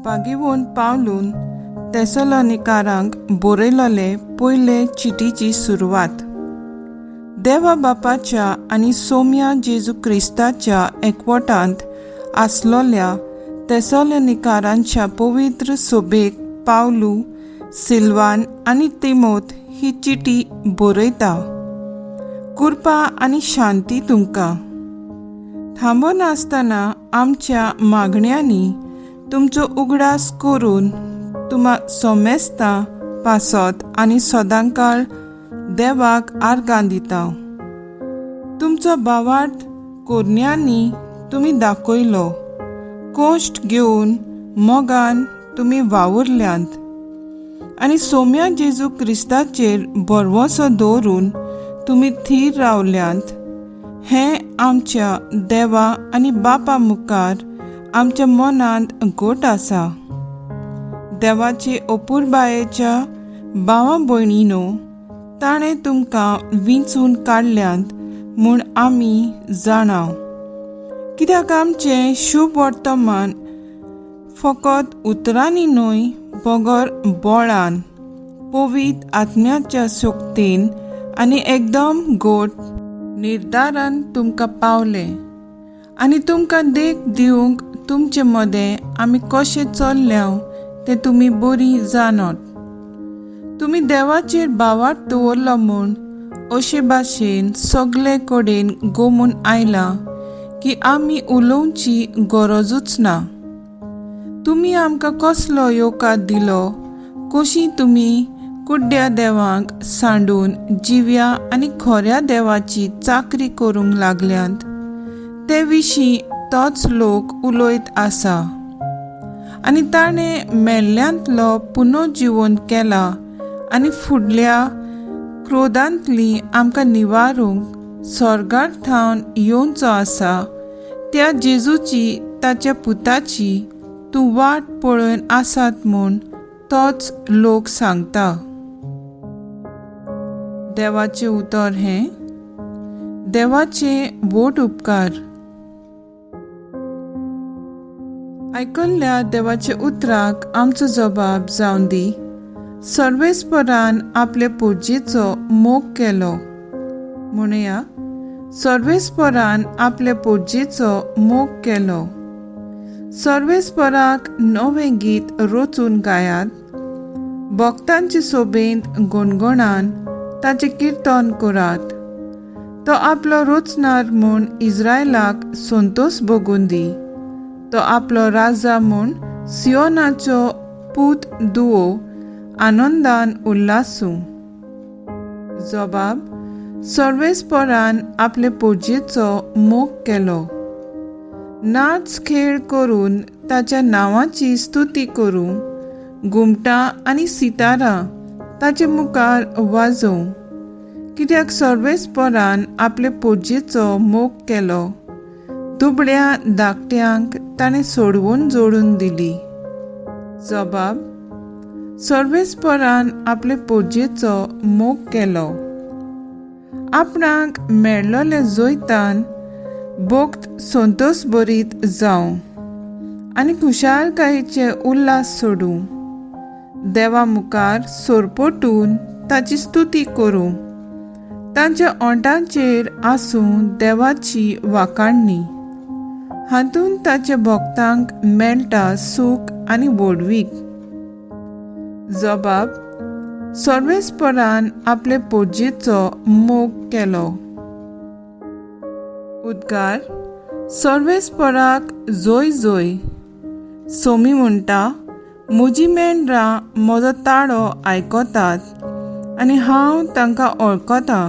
भागेवन पावलून तेसलोनिकारांक बरयलोले पयले चिटीची सुरवात. देवा बापाच्या आनी सोम्या जेजू क्रिस्ताच्या एकवटांत आसलोल्या तेसलोनिकारांच्या पवित्र सोबेक पावलू, सिल्वान आनी तिमोत ही चिटी बरयता. कृपा आनी शांती तुमकां. थांबनासतना आमच्या मागण्यांनी तुमचो उगडास करून तुमा सोमेस्ता पासत आनी सदांकाळ देवाक आर्गां दिता. तुमचो भावार्थ कोरण्यांनी तुमी दाखयलो, कोश्ट घेवन मोगान तुमी वावुरल्यांत आनी सोम्या जेजू क्रिस्ताचेर भरवंसो दवरून तुमी थीर रावल्यांत. हें आमच्या देवा आनी बापा मुखार आमच्या मनांत घट आसा. देवाचे अपुरबायेच्या भावा भयणीनो, ताणें तुमकां विंचून काडल्यांत म्हूण आमी जाणाव, कित्याक आमचें शुभ वर्तमान फकत उतरांनी न्हय बगर बळान, पवित्र आत्म्याच्या शक्तीन आनी एकदम घट निर्धारान तुमकां पावलें. आनी तुमकां देख दिवंक तुमचे मदें आमी कशें चल्ल्याव तें तुमी बरी जाणत. तुमी देवाचेर भावार्थ दवरलो म्हूण अशे भाशेन सगळे कडेन गोमून आयलां की आमी उलोवची गरजूच ना. तुमी आमकां कसलो येवकार दिलो, कशी तुमी कुड्ड्या देवांक सांडून जिव्या आनी खऱ्या देवाची चाकरी करूंक लागल्यांत ते विशीं तोच लोक उलयत आसा. आनी ताणें मेल्ल्यांतलो पुनर्जिवन केला आनी फुडल्या क्रोधांतली आमकां निवारूंक स्वर्गार थावन येवचो आसा त्या जेजूची, ताच्या पुताची तूं वाट पळोवन आसात म्हूण तोच लोक सांगता. देवाचें उतर हें. देवाचे व्हड उपकार. आयकल्ल्या देवाच्या उतराक आमचो जबाब जावन दी. सर्वेस्परान आपले पोरजेचो मोग केलो. म्हणया, सर्वेस्परान आपले पोरजेचो मोग केलो. सर्वेस्पराक नवें गीत रचून गायात, भक्तांचे सोबेंत गणगणान ताचें किर्तन करात. तो आपलो रचणार म्हूण इस्रायलाक संतोश भोगून दी. तो आपलो राजा म्हूण सियोनाचो पूत दुवो आनंदान उल्लासूं. जबाब, सर्वेस्परान आपले पोरजेचो मोग केलो. नाच खेळ करून ताच्या नांवाची स्तुती करूं, घुमटां आनी सितारां ताचे मुखार वाजोवं. कित्याक सर्वेस्परान आपले पोरजेचो मोग केलो. दुबळ्या धाकट्यांक ताणें सोडवून जोडून दिली. जबाब, सर्वेस्परान आपले पोरजेचो मोग केलो. आपणाक मेळलोले जैतान भक्त संतोश भरीत जावं आनी खुशालकायेचे उल्हास सोडूं. देवा मुखार सोरपोटून ताची स्तुती करूं. तांच्या ओंठांचेर आसूं देवाची वाखाणणी. हातूंत ताच्या भक्तांक मेळटा सूख आनी व्हडवीक. जबाब, सर्वेस्परान आपले पोरजेचो मोग केलो. उद्गार, सर्वेस्पराक जोय जोय. सोमी म्हणटा, म्हजी मेंढरां म्हजो ताळो आयकतात आनी हांव तांकां वळखतां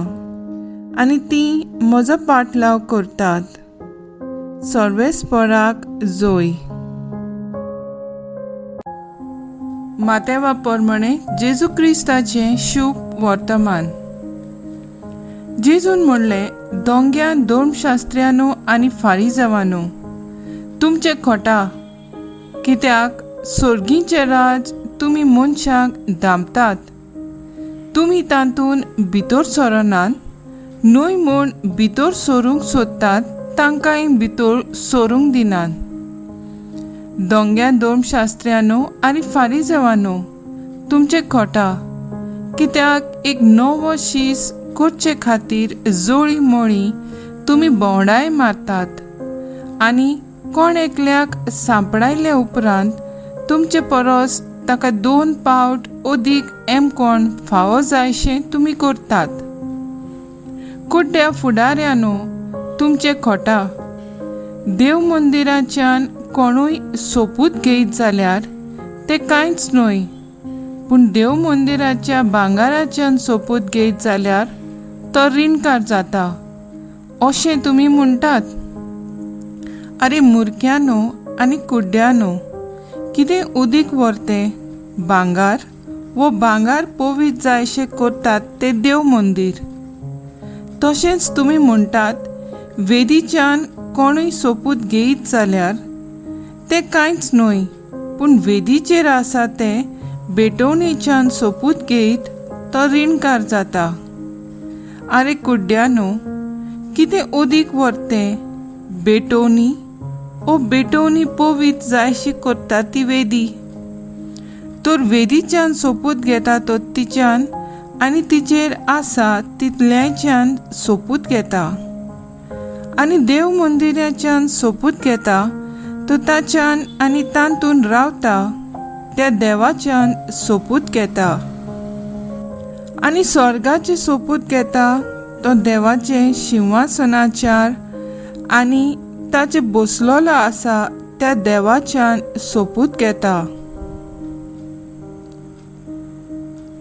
आनी तीं म्हजो पाटलाव करतात. सर्वेस्पराक जोय. मातेवा प्रमाणे जेजू क्रिस्ताचें शुभ वर्तमान. जेजून म्हणलें, दोंग्या धर्मशास्त्र्यानो आनी फारिजावानो, तुमचें खोटा, कित्याक सोर्गीचें राज तुमी मनशांक धांपतात. तुमी तातूंत भितर सरनात, न्हय म्हूण भितर सरूंक सोदतात तांकांय भितर सरूंक दिनात. दोंग्या धर्मशास्त्र्यांनो आनी फारीजवानो, तुमचे खोटा, कित्याक एक नवो शीस करचे खातीर जोळी मोळी तुमी भोंवडाय मारतात आनी कोण एकल्याक सांपडायले उपरांत तुमचे परस ताका 2 पावट अदीक एमकोण फावो जायशें तुमी करतात. कुड्ड्या फुडाऱ्यानो, तुमचे खोटा, देव मंदिराच्यान कोणूय सोपूत घेयत जाल्यार तें कांयच न्हय, पूण देव मंदिराच्या भांगाराच्यान सोपूत घेयत जाल्यार तो रिणकार जाता अशें तुमी म्हणटात. आरे मुरक्यानो आनी कुड्ड्यानो, कितें उदीक व्हरतें भांगार वो भांगार पवीत जायशें करतात तें देव मंदीर. तशेंच तुमी म्हणटात वेदीच्यान कोणूय सोपूत घेयत जाल्यार तें कांयच न्हय, पूण वेदीचेर आसा तें भेटवणेच्यान सोपूत घेयत तो रिणकार जाता. आरे कुड्ड्यानो, कितें उदीक व्हरतें भेटवणी ओ भेटवणी पवीत जायशी करता ती वेदी. तर वेदीच्यान सोपूत घेता तो तिच्यान आनी तिचेर आसा तितल्याच्यान सोपूत घेता, आनी देव मंदिराच्यान सोपूत घेता तो ताच्यान आनी तातूंत रावता त्या देवाच्यान सोपूत घेता, आनी स्वर्गाचे सोपूत घेता तो देवाचे शिंवासनाच्यार आनी ताचे बसलोलो आसा त्या देवाच्यान सोपूत घेता.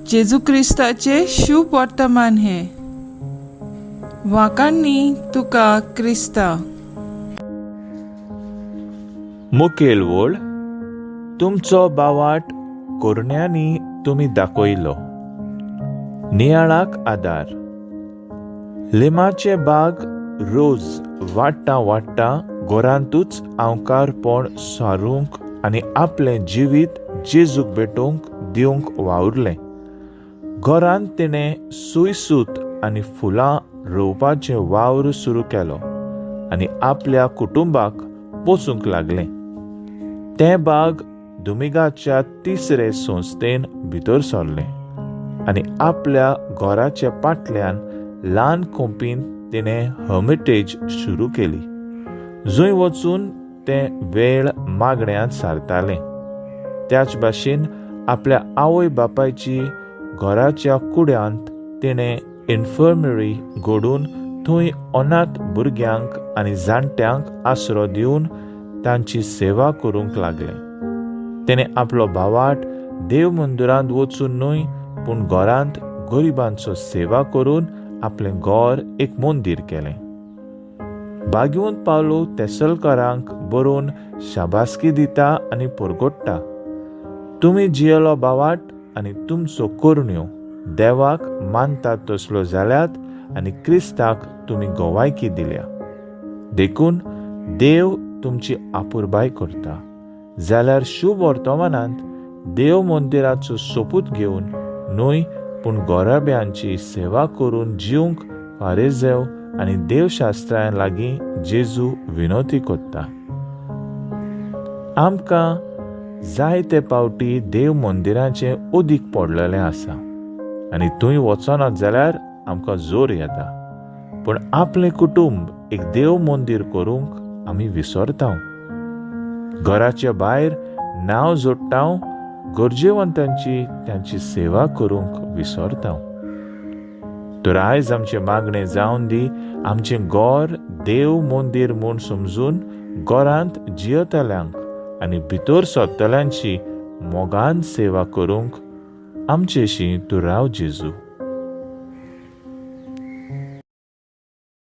जेजू क्रिस्ताचे शुभ वर्तमान हें. वाकांनी तुका क्रिस्ता. मुखेल वळ तुमचो बावाट कोरण्यांनी तुमी दाखयलो. नियाळाक आदार. लिमाचे बाग रोज वाडटा वाडटा गोरांतूच आंवकारपण सारूंक आनी आपलें जिवीत जेजूक भेटोवंक दिवंक वावुरलें. घरांत तिणें सुयसूत आनी फुलां रोवपाचें वावर सुरू केलो आनी आपल्या कुटुंबाक पोसूंक लागलें. तें बाग दुमिगाच्या तिसरे संस्थेन भितर सरलें आनी आपल्या घराच्या पाटल्यान ल्हान खोंपीन तिणें हर्मिटेज सुरू केली, जंय वचून तें वेळ मागण्यांत सारतालें. त्याच भाशेन आपल्या आवय बापायची घराच्या कुड्यांत तिणें इन्फर्मरी घडून थंय अनाथ भुरग्यांक आनी जाणट्यांक आसरो दिवन तांची सेवा करूंक लागलें. तिणें आपलो भावाट देव मंदिरांत वचून न्हय, पूण घरांत गरिबांचो सेवा करून आपलें घर एक मंदीर केलें. बागेवन पावलो तेसलकारांक बरोवन शाबासकी दिता आनी परगोडटा, तुमी जियेलो भावाट आनी तुमचो करण्यो देवाक मानतात तसलो जाल्यात आनी क्रिस्ताक तुमी गोवायकी दिल्या, देखून देव तुमची आपुरबाय करता. जाल्यार शुभ वर्तमानांत देव मंदिराचो सोपूत घेवन न्हय, पूण गोराब्यांची सेवा करून जिवंक फारेजेव आनी देवशास्त्रां लागीं जेजू विनोती करता. आमकां जायते पावटी देव मंदिराचें उदीक पडलेलें आसा आनी थंय वचनात जाल्यार आमकां जोर येता, पूण आपलें कुटुंब एक देव मंदीर करूंक आमी विसरता. घराच्या भायर नांव जोडटा, गरजेवंतांची तांची सेवा करूंक विसरता. तर आयज आमचें मागणें जावन दी, आमचें घर देव मंदीर म्हूण समजून घरांत जियेतल्यांक आनी भितर सरतल्यांची मोगान सेवा करूंक आमचेशी तूं राव जेजू.